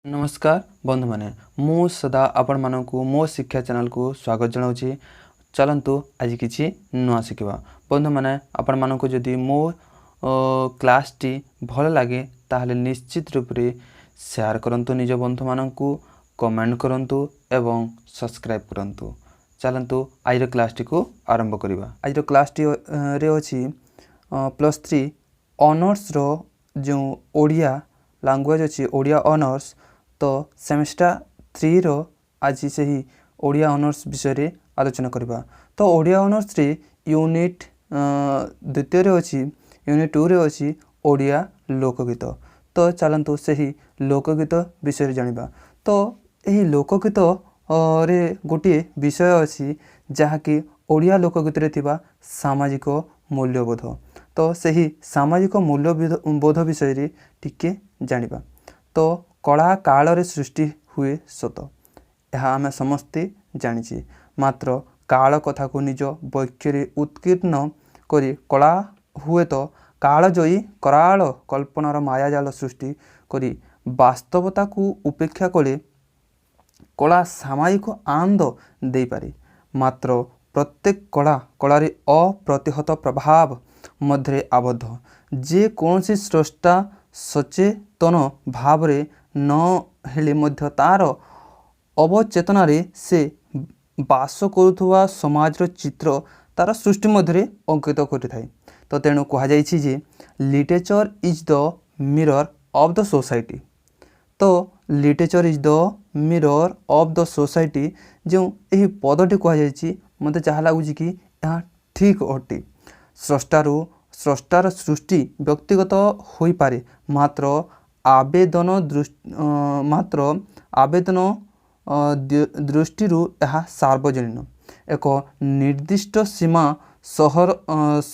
ନମସ୍କାର ବନ୍ଧୁମାନେ, ମୁଁ ସଦା ଆପଣମାନଙ୍କୁ ମୋ ଶିକ୍ଷା ଚ୍ୟାନେଲକୁ ସ୍ୱାଗତ ଜଣାଉଛି। ଚାଲନ୍ତୁ, ଆଜି କିଛି ନୂଆ ଶିଖିବା। ବନ୍ଧୁମାନେ, ଆପଣମାନଙ୍କୁ ଯଦି ମୋ କ୍ଲାସ୍ଟି ଭଲ ଲାଗେ, ତାହେଲେ ନିଶ୍ଚିତ ରୂପରେ ସେୟାର କରନ୍ତୁ ନିଜ ବନ୍ଧୁମାନଙ୍କୁ, କମେଣ୍ଟ କରନ୍ତୁ ଏବଂ ସବସ୍କ୍ରାଇବ୍ କରନ୍ତୁ। ଚାଲନ୍ତୁ, ଆଜିର କ୍ଲାସ୍ଟିକୁ ଆରମ୍ଭ କରିବା। ଆଜିର କ୍ଲାସ୍ଟିରେ ଅଛି +3 ଅନର୍ସର ଯେଉଁ ଓଡ଼ିଆ ଲାଙ୍ଗୁଏଜ୍ ଅଛି, ଓଡ଼ିଆ ଅନର୍ସ, ତ ସେମିଷ୍ଟାର 3ର ଆଜି ସେହି ଓଡ଼ିଆ ଅନର୍ସ ବିଷୟରେ ଆଲୋଚନା କରିବା। ତ ଓଡ଼ିଆ ଅନର୍ସରେ ୟୁନିଟ୍ ଦ୍ୱିତୀୟରେ ଅଛି, ୟୁନିଟ୍ 2ରେ ଅଛି ଓଡ଼ିଆ ଲୋକଗୀତ। ତ ଚାଲନ୍ତୁ, ସେହି ଲୋକଗୀତ ବିଷୟରେ ଜାଣିବା। ତ ଏହି ଲୋକଗୀତ ରେ ଗୋଟିଏ ବିଷୟ ଅଛି, ଯାହାକି ଓଡ଼ିଆ ଲୋକଗୀତରେ ଥିବା ସାମାଜିକ ମୂଲ୍ୟବୋଧ। ତ ସେହି ସାମାଜିକ ମୂଲ୍ୟବୋଧ ବିଷୟରେ ଟିକେ ଜାଣିବା। ତ କଳା କାଳରେ ସୃଷ୍ଟି ହୁଏ ସତ, ଏହା ଆମେ ସମସ୍ତେ ଜାଣିଛେ। ମାତ୍ର କାଳ କଥାକୁ ନିଜ ବକ୍ଷରେ ଉତ୍କୀର୍ଣ୍ଣ କରି କଳା ହୁଏତ କାଳଜୟୀ କରାଳ କଳ୍ପନାର ମାୟାଜାଲ ସୃଷ୍ଟି କରି ବାସ୍ତବତାକୁ ଉପେକ୍ଷା କଲେ କଳା ସାମାୟିକ ଆନନ୍ଦ ଦେଇପାରେ। ମାତ୍ର ପ୍ରତ୍ୟେକ କଳା କଳାରେ ଅପ୍ରତିହତ ପ୍ରଭାବ ମଧ୍ୟରେ ଆବଦ୍ଧ। ଯେକୌଣସି ସ୍ରଷ୍ଟା ସଚେତନ ଭାବରେ ନ ହେଲେ ମଧ୍ୟ ତା'ର ଅବଚେତନାରେ ସେ ବାସ କରୁଥିବା ସମାଜର ଚିତ୍ର ତା'ର ସୃଷ୍ଟି ମଧ୍ୟରେ ଅଙ୍କିତ କରିଥାଏ। ତ ତେଣୁ କୁହାଯାଇଛି ଯେ "Literature is the mirror of the society"। ତ "Literature is the mirror of the society" ଯେଉଁ ଏହି ପଦଟି କୁହାଯାଇଛି, ମୋତେ ଯାହା ଲାଗୁଛି କି ଏହା ଠିକ୍ ଅଟେ। ସ୍ରଷ୍ଟାର ସୃଷ୍ଟି ବ୍ୟକ୍ତିଗତ ହୋଇପାରେ, ମାତ୍ର ଆବେଦନ ଦୃଷ୍ଟିରୁ ଏହା ସାର୍ବଜନୀନ। ଏକ ନିର୍ଦ୍ଦିଷ୍ଟ ସୀମା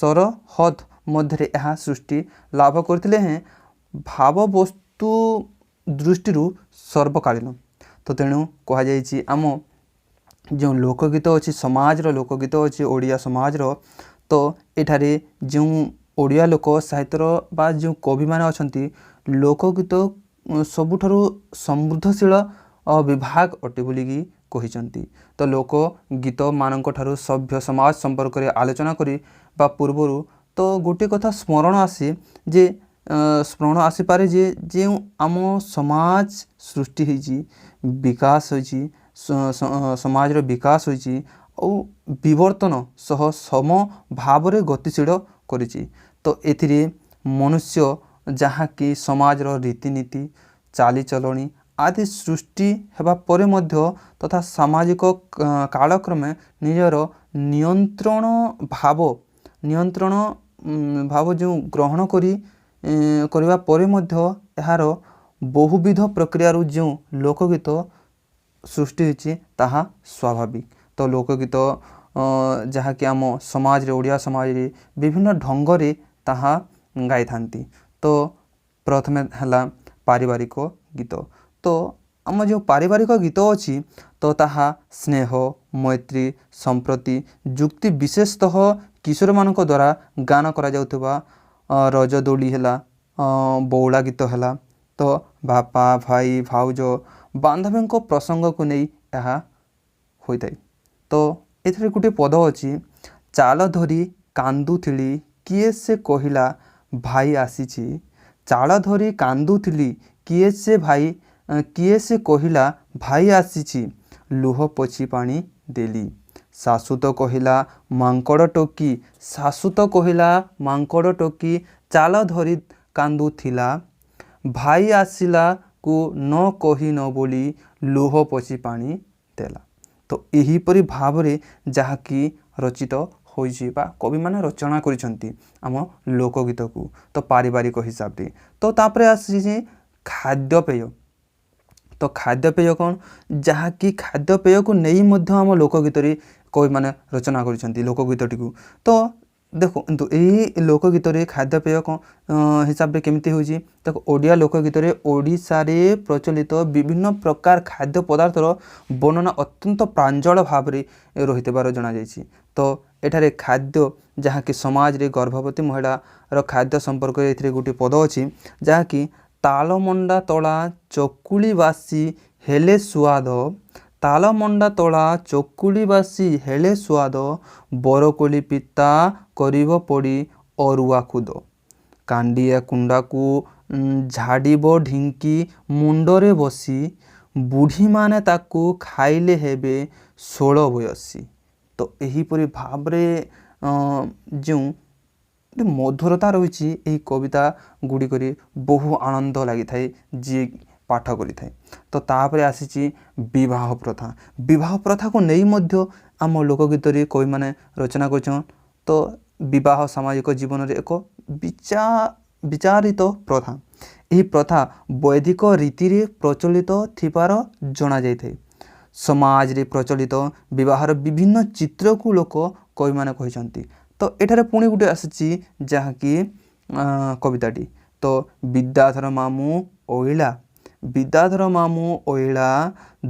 ସରହଦ ମଧ୍ୟରେ ଏହା ସୃଷ୍ଟି ଲାଭ କରିଥିଲେ ହେଁ ଭାବବସ୍ତୁ ଦୃଷ୍ଟିରୁ ସର୍ବକାଳୀନ। ତ ତେଣୁ କୁହାଯାଇଛି, ଆମ ଯେଉଁ ଲୋକଗୀତ ଅଛି, ସମାଜର ଲୋକଗୀତ ଅଛି, ଓଡ଼ିଆ ସମାଜର, ତ ଏଠାରେ ଯେଉଁ ଓଡ଼ିଆ ଲୋକ ସାହିତ୍ୟର ବା ଯେଉଁ କବିମାନେ ଅଛନ୍ତି, ଲୋକଗୀତ ସବୁଠାରୁ ସମୃଦ୍ଧଶୀଳ ବିଭାଗ ଅଟେ ବୋଲିକି କହିଛନ୍ତି। ତ ଲୋକ ଗୀତମାନଙ୍କ ଠାରୁ ସଭ୍ୟ ସମାଜ ସମ୍ପର୍କରେ ଆଲୋଚନା କରିବା ପୂର୍ବରୁ ତ ଗୋଟିଏ କଥା ସ୍ମରଣ ଆସିପାରେ ଯେ ଯେଉଁ ଆମ ସମାଜ ସୃଷ୍ଟି ହେଇଛି, ବିକାଶ ହୋଇଛି, ସମାଜର ବିକାଶ ହୋଇଛି ଆଉ ବିବର୍ତ୍ତନ ସହ ସମ ଭାବରେ ଗତିଶୀଳ କରିଛି। ତ ଏଥିରେ ମନୁଷ୍ୟ ଯାହାକି ସମାଜର ରୀତିନୀତି, ଚାଲିଚଳଣି ଆଦି ସୃଷ୍ଟି ହେବା ପରେ ମଧ୍ୟ ତଥା ସାମାଜିକ କାଳକ୍ରମେ ନିଜର ନିୟନ୍ତ୍ରଣ ଭାବ ଯେଉଁ ଗ୍ରହଣ କରିବା ପରେ ମଧ୍ୟ ଏହାର ବହୁବିଧ ପ୍ରକ୍ରିୟାରୁ ଯେଉଁ ଲୋକଗୀତ ସୃଷ୍ଟି ହୋଇଛି, ତାହା ସ୍ୱାଭାବିକ। ତ ଲୋକଗୀତ ଯାହାକି ଆମ ସମାଜରେ, ଓଡ଼ିଆ ସମାଜରେ ବିଭିନ୍ନ ଢଙ୍ଗରେ ତାହା ଗାଇଥାନ୍ତି। ତ ପ୍ରଥମେ ହେଲା ପାରିବାରିକ ଗୀତ। ତ ଆମ ଯେଉଁ ପାରିବାରିକ ଗୀତ ଅଛି, ତ ତାହା ସ୍ନେହ, ମୈତ୍ରୀ, ସମ୍ପ୍ରତି ଯୁକ୍ତି ବିଶେଷତଃ କିଶୋରମାନଙ୍କ ଦ୍ୱାରା ଗାନ କରାଯାଉଥିବା ରଜଦୋଳି ହେଲା, ବଉଳା ଗୀତ ହେଲା, ତ ବାପା, ଭାଇ, ଭାଉଜ, ବାନ୍ଧବୀଙ୍କ ପ୍ରସଙ୍ଗକୁ ନେଇ ଏହା ହୋଇଥାଏ। ତ ଏଥିରେ ଗୋଟିଏ ପଦ ଅଛି: ଚାଳ ଧରି କାନ୍ଦୁଥିଲି, କିଏ ସେ କହିଲା ଭାଇ ଆସିଛି। ଚାଳ ଧରି କାନ୍ଦୁଥିଲି, କିଏ ସେ କହିଲା ଭାଇ ଆସିଛି, ଲୁହ ପୋଛି ପାଣି ଦେଲି। ଶାଶୁ ତ କହିଲା ମାଙ୍କଡ଼ ଟୋକି, ଶାଶୁ ତ କହିଲା ମାଙ୍କଡ଼ ଟୋକି, ଚାଳ ଧରି କାନ୍ଦୁଥିଲା, ଭାଇ ଆସିଲାକୁ ନ କହି ନ ବୋଲି, ଲୁହ ପୋଛି ପାଣି ଦେଲା। ତ ଏହିପରି ଭାବରେ ଯାହାକି ରଚିତ ହୋଇଛି ବା କବିମାନେ ରଚନା କରିଛନ୍ତି ଆମ ଲୋକଗୀତକୁ, ତ ପାରିବାରିକ ହିସାବରେ। ତ ତାପରେ ଆସିଛି ଖାଦ୍ୟପେୟ। ତ ଖାଦ୍ୟପେୟ କ'ଣ? ଯାହାକି ଖାଦ୍ୟପେୟକୁ ନେଇ ମଧ୍ୟ ଆମ ଲୋକଗୀତରେ କବିମାନେ ରଚନା କରିଛନ୍ତି ଲୋକଗୀତଟିକୁ। ତ ଦେଖନ୍ତୁ, ଏହି ଲୋକଗୀତରେ ଖାଦ୍ୟପେୟ କ'ଣ ହିସାବରେ କେମିତି ହେଉଛି? ଦେଖ, ଓଡ଼ିଆ ଲୋକଗୀତରେ ଓଡ଼ିଶାରେ ପ୍ରଚଳିତ ବିଭିନ୍ନ ପ୍ରକାର ଖାଦ୍ୟ ପଦାର୍ଥର ବର୍ଣ୍ଣନା ଅତ୍ୟନ୍ତ ପ୍ରାଞ୍ଜଳ ଭାବରେ ରହିଥିବାର ଜଣାଯାଇଛି। ତ ଏଠାରେ ଖାଦ୍ୟ ଯାହାକି ସମାଜରେ ଗର୍ଭବତୀ ମହିଳାର ଖାଦ୍ୟ ସମ୍ପର୍କରେ ଏଥିରେ ଗୋଟିଏ ପଦ ଅଛି, ଯାହାକି ତାଳମଣ୍ଡା ତଳା ଚକୁଳି ବାସି ହେଲେ ସୁଆଦ, ତାଳମଣ୍ଡା ତଳା ଚକୁଳି ବାସି ହେଲେ ସୁଆଦ, ବରକୋଳି ପିତା କରିବ ପଡ଼ି ଅରୁଆ ଖୁଦ। କାଣ୍ଡିଆ କୁଣ୍ଡାକୁ ଝାଡ଼ିବ ଢିଙ୍କି ମୁଣ୍ଡରେ ବସି, ବୁଢ଼ୀମାନେ ତାକୁ ଖାଇଲେ ହେବେ ଷୋଳ ବୟସୀ। ତ ଏହିପରି ଭାବରେ ଯେଉଁ ମଧୁରତା ରହିଛି ଏହି କବିତା ଗୁଡ଼ିକରେ, ବହୁ ଆନନ୍ଦ ଲାଗିଥାଏ ଯିଏ ପାଠ କରିଥାଏ। ତ ତାପରେ ଆସିଛି ବିବାହ ପ୍ରଥା। ବିବାହ ପ୍ରଥାକୁ ନେଇ ମଧ୍ୟ ଆମ ଲୋକଗୀତରେ କବିମାନେ ରଚନା କରିଛନ୍। ତ ବିବାହ ସାମାଜିକ ଜୀବନରେ ଏକ ବିଚାରିତ ପ୍ରଥା। ଏହି ପ୍ରଥା ବୈଦିକ ରୀତିରେ ପ୍ରଚଳିତ ଥିବାର ଜଣାଯାଇଥାଏ। ସମାଜରେ ପ୍ରଚଳିତ ବିବାହର ବିଭିନ୍ନ ଚିତ୍ରକୁ ଲୋକ କବିମାନେ କହିଛନ୍ତି। ତ ଏଠାରେ ପୁଣି ଗୋଟେ ଆସିଛି ଯାହାକି କବିତାଟି। ତ ବିଦ୍ୟାଧର ମାମୁଁ ଅଇଳା, ବିଦ୍ୟାଧର ମାମୁଁ ଅଇଳା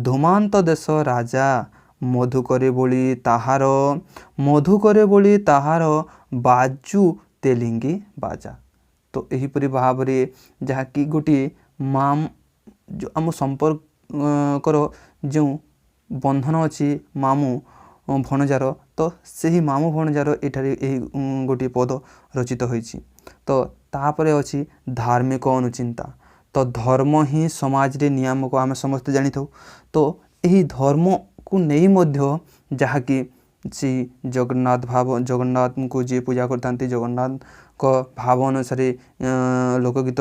ଧୂମାନ୍ତ ଦେଶ ରାଜା, ମଧୁକରେ ବୋଳି ତାହାର, ମଧୁକରେ ବୋଳି ତାହାର ବାଜୁ ତେଲିଙ୍ଗି ବାଜା। ତ ଏହିପରି ଭାବରେ ଯାହାକି ଗୋଟିଏ ମାମ ଆମ ସମ୍ପର୍କର ଯେଉଁ ବନ୍ଧନ ଅଛି ମାମୁଁ ଭଣଜାର, ତ ସେହି ମାମୁଁ ଭଣଜାର ଏଠାରେ ଏହି ଗୋଟିଏ ପଦ ରଚିତ ହୋଇଛି। ତ ତାପରେ ଅଛି ଧାର୍ମିକ ଅନୁଚିନ୍ତା। ତ ଧର୍ମ ହିଁ ସମାଜରେ ନିୟାମକ, ଆମେ ସମସ୍ତେ ଜାଣିଥାଉ। ତ ଏହି ଧର୍ମକୁ ନେଇ ମଧ୍ୟ ଯାହାକି ସେଇ ଜଗନ୍ନାଥ ଭାବ, ଜଗନ୍ନାଥଙ୍କୁ ଯିଏ ପୂଜା କରିଥାନ୍ତି, ଜଗନ୍ନାଥଙ୍କ ଭାବ ଅନୁସାରେ ଲୋକଗୀତ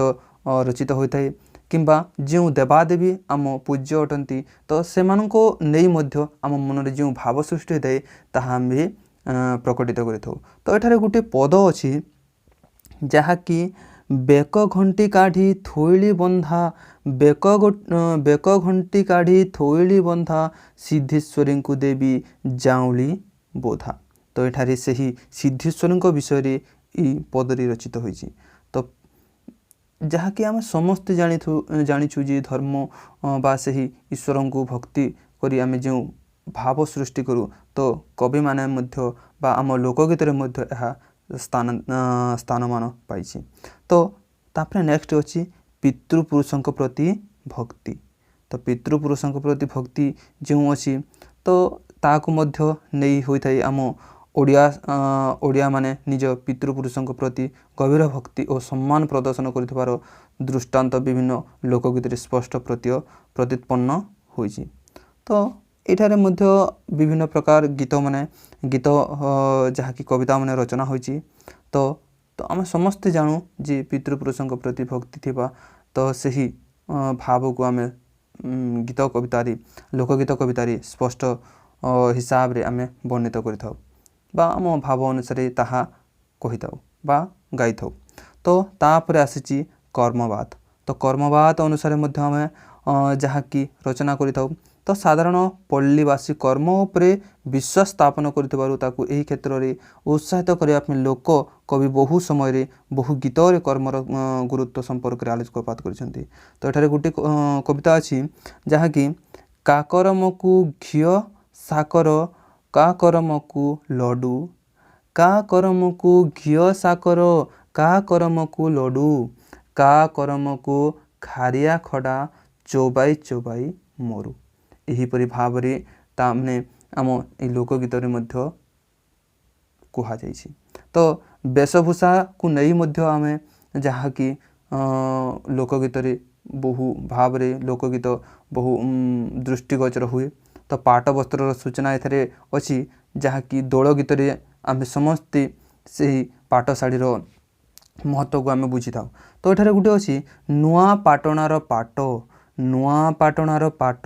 ରଚିତ ହୋଇଥାଏ, କିମ୍ବା ଯେଉଁ ଦେବାଦେବୀ ଆମ ପୂଜ୍ୟ ଅଟନ୍ତି, ତ ସେମାନଙ୍କୁ ନେଇ ମଧ୍ୟ ଆମ ମନରେ ଯେଉଁ ଭାବ ସୃଷ୍ଟି ହୋଇଥାଏ ତାହା ଆମେ ପ୍ରକଟିତ କରିଥାଉ। ତ ଏଠାରେ ଗୋଟିଏ ପଦ ଅଛି ଯାହାକି ବେକ ଘଣ୍ଟି କାଢ଼ି ଥୋଇଲି ବନ୍ଧା, ବେକ ଘଣ୍ଟି କାଢ଼ି ଥୋଇଲି ବନ୍ଧା, ସିଦ୍ଧେଶ୍ୱରୀଙ୍କୁ ଦେବୀ ଯାଉଁଳି ବୋଧା। ତ ଏଠାରେ ସେହି ସିଦ୍ଧେଶ୍ୱରୀଙ୍କ ବିଷୟରେ ଏଇ ପଦରେ ରଚିତ ହୋଇଛି। ତ ଯାହାକି ଆମେ ସମସ୍ତେ ଜାଣିଛୁ ଯେ ଧର୍ମ ବା ସେହି ଈଶ୍ୱରଙ୍କୁ ଭକ୍ତି କରି ଆମେ ଯେଉଁ ଭାବ ସୃଷ୍ଟି କରୁ, ତ କବିମାନେ ମଧ୍ୟ ବା ଆମ ଲୋକଗୀତରେ ମଧ୍ୟ ଏହା ସ୍ଥାନମାନ ପାଇଛି। ତ ତାପରେ ନେକ୍ସଟ ଅଛି ପିତୃପୁରୁଷଙ୍କ ପ୍ରତି ଭକ୍ତି। ତ ପିତୃପୁରୁଷଙ୍କ ପ୍ରତି ଭକ୍ତି ଯେଉଁ ଅଛି, ତ ତାହାକୁ ମଧ୍ୟ ନେଇ ହୋଇଥାଏ। ଆମ ଓଡ଼ିଆମାନେ ନିଜ ପିତୃପୁରୁଷଙ୍କ ପ୍ରତି ଗଭୀର ଭକ୍ତି ଓ ସମ୍ମାନ ପ୍ରଦର୍ଶନ କରୁଥିବାର ଦୃଷ୍ଟାନ୍ତ ବିଭିନ୍ନ ଲୋକଗୀତରେ ସ୍ପଷ୍ଟ ପ୍ରତିତ୍ପନ୍ନ ହୋଇଛି। ତ ଏଠାରେ ମଧ୍ୟ ବିଭିନ୍ନ ପ୍ରକାର ଗୀତମାନେ, ଗୀତ ଯାହାକି କବିତା ମାନେ ରଚନା ହୋଇଛି। ତ ଆମେ ସମସ୍ତେ ଜାଣୁ ଯେ ପିତୃପୁରୁଷଙ୍କ ପ୍ରତି ଭକ୍ତି ଥିବା, ତ ସେହି ଭାବକୁ ଆମେ ଗୀତ କବିତାରେ, ଲୋକଗୀତ କବିତାରେ ସ୍ପଷ୍ଟ ହିସାବରେ ଆମେ ବର୍ଣ୍ଣିତ କରିଥାଉ ବା ଆମ ଭାବ ଅନୁସାରେ ତାହା କହିଥାଉ ବା ଗାଇଥାଉ। ତ ତାପରେ ଆସିଛି କର୍ମବାଦ। ତ କର୍ମବାଦ ଅନୁସାରେ ମଧ୍ୟ ଆମେ ଯାହାକି ରଚନା କରିଥାଉ। ତ ସାଧାରଣ ପଲ୍ଲୀବାସୀ କର୍ମ ଉପରେ ବିଶ୍ୱାସ ସ୍ଥାପନ କରିଥିବାରୁ ତାକୁ ଏହି କ୍ଷେତ୍ରରେ ଉତ୍ସାହିତ କରିବା ପାଇଁ ଲୋକ କବି ବହୁ ସମୟରେ ବହୁ ଗୀତରେ କର୍ମର ଗୁରୁତ୍ୱ ସମ୍ପର୍କରେ ଆଲୋକପାତ କରିଛନ୍ତି। ତ ଏଠାରେ ଗୋଟେ କବିତା ଅଛି ଯାହାକି କାକରମକୁ ଘିଅ ସାକର କାକରମକୁ ଲଡ଼ୁ, କାକରମକୁ ଘିଅ ସାକର କାକରମକୁ ଲଡ଼ୁ, କାକରମକୁ ଖାରିଆ ଖଡ଼ା ଚୋବାଇ ଚୋବାଇ ମରୁ। ଏହିପରି ଭାବରେ ତାମାନେ ଆମ ଏଇ ଲୋକଗୀତରେ ମଧ୍ୟ କୁହାଯାଇଛି। ତ ବେଶଭୂଷାକୁ ନେଇ ମଧ୍ୟ ଆମେ ଯାହାକି ଲୋକଗୀତରେ ବହୁ ଭାବରେ ଲୋକଗୀତ ବହୁ ଦୃଷ୍ଟିଗୋଚର ହୁଏ। ତ ପାଟ ବସ୍ତ୍ରର ସୂଚନା ଏଥିରେ ଅଛି, ଯାହାକି ଦୋଳ ଗୀତରେ ଆମେ ସମସ୍ତେ ସେହି ପାଟ ଶାଢ଼ୀର ମହତ୍ତ୍ୱକୁ ଆମେ ବୁଝିଥାଉ। ତ ଏଠାରେ ଗୋଟେ ଅଛି ନୂଆ ପାଟଣାର ପାଟ, ନୂଆ ପାଟଣାର ପାଟ,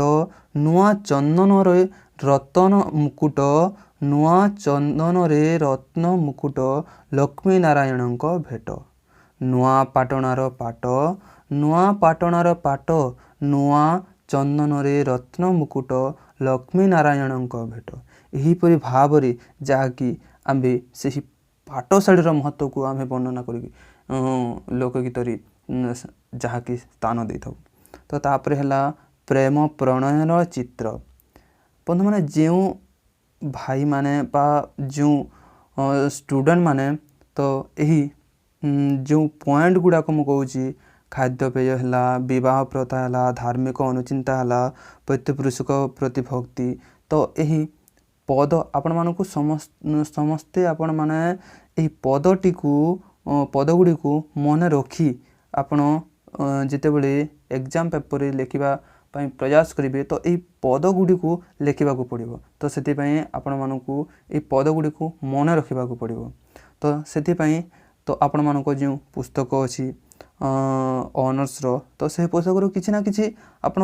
ନୂଆ ଚନ୍ଦନରେ ରତନ ମୁକୁଟ, ନୂଆ ଚନ୍ଦନରେ ରତ୍ନ ମୁକୁଟ, ଲକ୍ଷ୍ମୀ ନାରାୟଣଙ୍କ ଭେଟ। ନୂଆ ପାଟଣାର ପାଟ, ନୂଆ ପାଟଣାର ପାଟ, ନୂଆ ଚନ୍ଦନରେ ରତ୍ନ ମୁକୁଟ, ଲକ୍ଷ୍ମୀ ନାରାୟଣଙ୍କ ଭେଟ। ଏହିପରି ଭାବରେ ଯାହାକି ଆମ୍ଭେ ସେହି ପାଟ ଶାଢ଼ୀର ମହତ୍ତ୍ୱକୁ ଆମେ ବର୍ଣ୍ଣନା କରିକି ଲୋକଗୀତରେ ଯାହାକି ସ୍ଥାନ ଦେଇଥାଉ। ତ ତାପରେ ହେଲା ପ୍ରେମ ପ୍ରଣୟର ଚିତ୍ର। ବନ୍ଧୁମାନେ, ଯେଉଁ ଭାଇମାନେ ବା ଯେଉଁ ଷ୍ଟୁଡ଼େଣ୍ଟମାନେ ତ ଏହି ଯେଉଁ ପଏଣ୍ଟ ଗୁଡ଼ାକ ମୁଁ କହୁଛି, ଖାଦ୍ୟପେୟ ହେଲା, ବିବାହ ପ୍ରଥା ହେଲା, ଧାର୍ମିକ ଅନୁଚିନ୍ତା ହେଲା, ପିତୃପୁରୁଷଙ୍କ ପ୍ରତି ଭକ୍ତି। ତ ଏହି ପଦ ଆପଣମାନଙ୍କୁ ସମସ୍ତେ ଆପଣମାନେ ଏହି ପଦଟିକୁ, ପଦଗୁଡ଼ିକୁ ମନେ ରଖି ଆପଣ ଯେତେବେଳେ ଏକ୍ଜାମ୍ ପେପର୍ରେ ଲେଖିବା ପାଇଁ ପ୍ରୟାସ କରିବେ, ତ ଏହି ପଦ ଗୁଡ଼ିକୁ ଲେଖିବାକୁ ପଡ଼ିବ। ତ ସେଥିପାଇଁ ଆପଣମାନଙ୍କୁ ଏହି ପଦ ଗୁଡ଼ିକୁ ମନେ ରଖିବାକୁ ପଡ଼ିବ। ତ ସେଥିପାଇଁ ତ ଆପଣମାନଙ୍କ ଯେଉଁ ପୁସ୍ତକ ଅଛି ଅନର୍ସର, ତ ସେହି ପୁସ୍ତକରୁ କିଛି ନା କିଛି ଆପଣ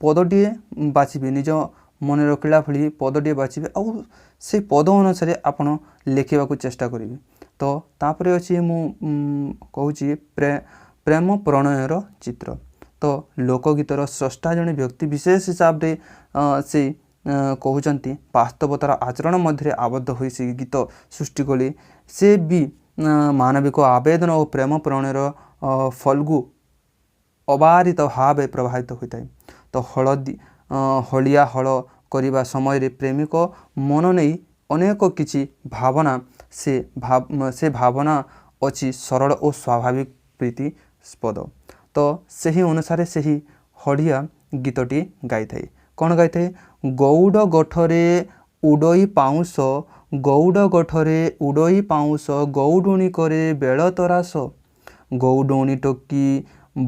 ପଦଟିଏ ବାଛିବେ, ନିଜ ମନେ ରଖିଲା ଭଳି ପଦଟିଏ ବାଛିବେ ଆଉ ସେଇ ପଦ ଅନୁସାରେ ଆପଣ ଲେଖିବାକୁ ଚେଷ୍ଟା କରିବେ। ତ ତାପରେ ଅଛି, ମୁଁ କହୁଛି, ପ୍ରେମ ପ୍ରଣୟର ଚିତ୍ର। ତ ଲୋକଗୀତର ସ୍ରଷ୍ଟା ଜଣେ ବ୍ୟକ୍ତି ବିଶେଷ ହିସାବରେ ସେ କହୁଛନ୍ତି, ବାସ୍ତବତାର ଆଚରଣ ମଧ୍ୟରେ ଆବଦ୍ଧ ହୋଇ ସେ ଗୀତ ସୃଷ୍ଟି କଲେ। ସେ ବି ମାନବିକ ଆବେଦନ ଓ ପ୍ରେମ ପ୍ରଣୟର ଫଲ୍ଗୁ ଅବାରିତ ଭାବେ ପ୍ରବାହିତ ହୋଇଥାଏ। ତ ହଳଦୀ ହଳିଆ ହଳ କରିବା ସମୟରେ ପ୍ରେମିକ ମନ ନେଇ ଅନେକ କିଛି ଭାବନା, ସେ ଭାବନା ଅଛି ସରଳ ଓ ସ୍ୱାଭାବିକ ପ୍ରୀତିସ୍ପଦ। ତ ସେହି ଅନୁସାରେ ସେହି ହଳିଆ ଗୀତଟି ଗାଇଥାଏ। କ'ଣ ଗାଇଥାଏ? ଗଉଡ଼ ଗୋଠରେ ଉଡ଼ଇ ପାଉଁଶ, ଗଉଡ଼ ଗୋଠରେ ଉଡ଼ଇ ପାଉଁଶ, ଗଉଡ଼ୁଣୀ କରେ ବେଳ ତରାସ, ଗଉଡ଼ୁଣୀ ଟୋକି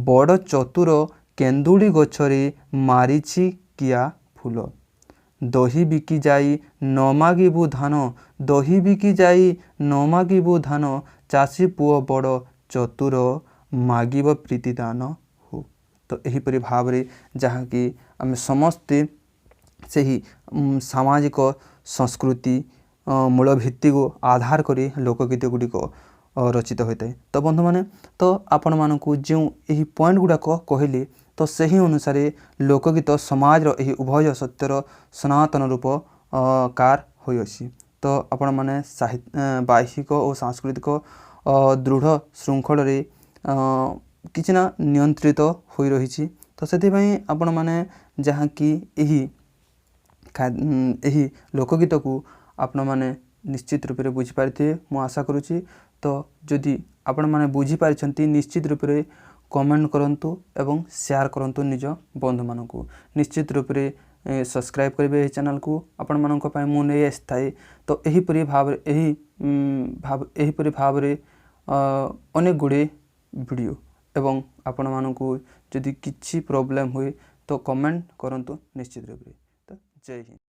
ବଡ଼ ଚତୁର, କେନ୍ଦୁଳି ଗଛରେ ମାରିଛି କିଆ ଫୁଲ, ଦହି ବିକି ଯାଇ ନ ମାଗିବୁ ଧାନ, ଦହି ବିକି ଯାଇ ନ ମାଗିବୁ ଧାନ, ଚାଷୀ ପୁଅ ବଡ଼ ଚତୁର, ମାଗିବ ପ୍ରୀତିଦାନ ହୋ। ତ ଏହିପରି ଭାବରେ ଯାହାକି ଆମେ ସମସ୍ତେ ସେହି ସାମାଜିକ ସଂସ୍କୃତି ମୂଳ ଭିତ୍ତିକୁ ଆଧାର କରି ଲୋକଗୀତ ଗୁଡ଼ିକ ରଚିତ ହୋଇଥାଏ। ତ ବନ୍ଧୁମାନେ, ତ ଆପଣମାନଙ୍କୁ ଯେଉଁ ଏହି ପଏଣ୍ଟ ଗୁଡ଼ାକ କହିଲି, ତ ସେହି ଅନୁସାରେ ଲୋକଗୀତ ସମାଜର ଏହି ଉଭୟ ସତ୍ୟର ସନାତନ ରୂପ କାର ହୋଇଅଛି। ତ ଆପଣମାନେ ବାହ୍ୟିକ ଓ ସାଂସ୍କୃତିକ ଦୃଢ଼ ଶୃଙ୍ଖଳରେ କିଛି ନା ନିୟନ୍ତ୍ରିତ ହୋଇ ରହିଛି। ତ ସେଥିପାଇଁ ଆପଣମାନେ ଯାହାକି ଏହି ଲୋକଗୀତକୁ ଆପଣମାନେ ନିଶ୍ଚିତ ରୂପରେ ବୁଝିପାରିଥିବେ, ମୁଁ ଆଶା କରୁଛି। ତ ଯଦି ଆପଣମାନେ ବୁଝିପାରିଛନ୍ତି, ନିଶ୍ଚିତ ରୂପରେ କମେଣ୍ଟ କରନ୍ତୁ ଏବଂ ସେୟାର କରନ୍ତୁ ନିଜ ବନ୍ଧୁମାନଙ୍କୁ। ନିଶ୍ଚିତ ରୂପରେ ସବସ୍କ୍ରାଇବ୍ କରିବେ ଏହି ଚ୍ୟାନେଲକୁ। ଆପଣମାନଙ୍କ ପାଇଁ ମୁଁ ନେଇ ଆସିଥାଏ ତ ଏହିପରି ଭାବରେ ଅନେକ ଗୁଡ଼ିଏ ଭିଡ଼ିଓ, ଏବଂ ଆପଣମାନଙ୍କୁ ଯଦି କିଛି ପ୍ରୋବ୍ଲେମ୍ ହୁଏ ତ କମେଣ୍ଟ କରନ୍ତୁ ନିଶ୍ଚିତ ରୂପରେ। ତ ଜୟ ହିନ୍ଦ।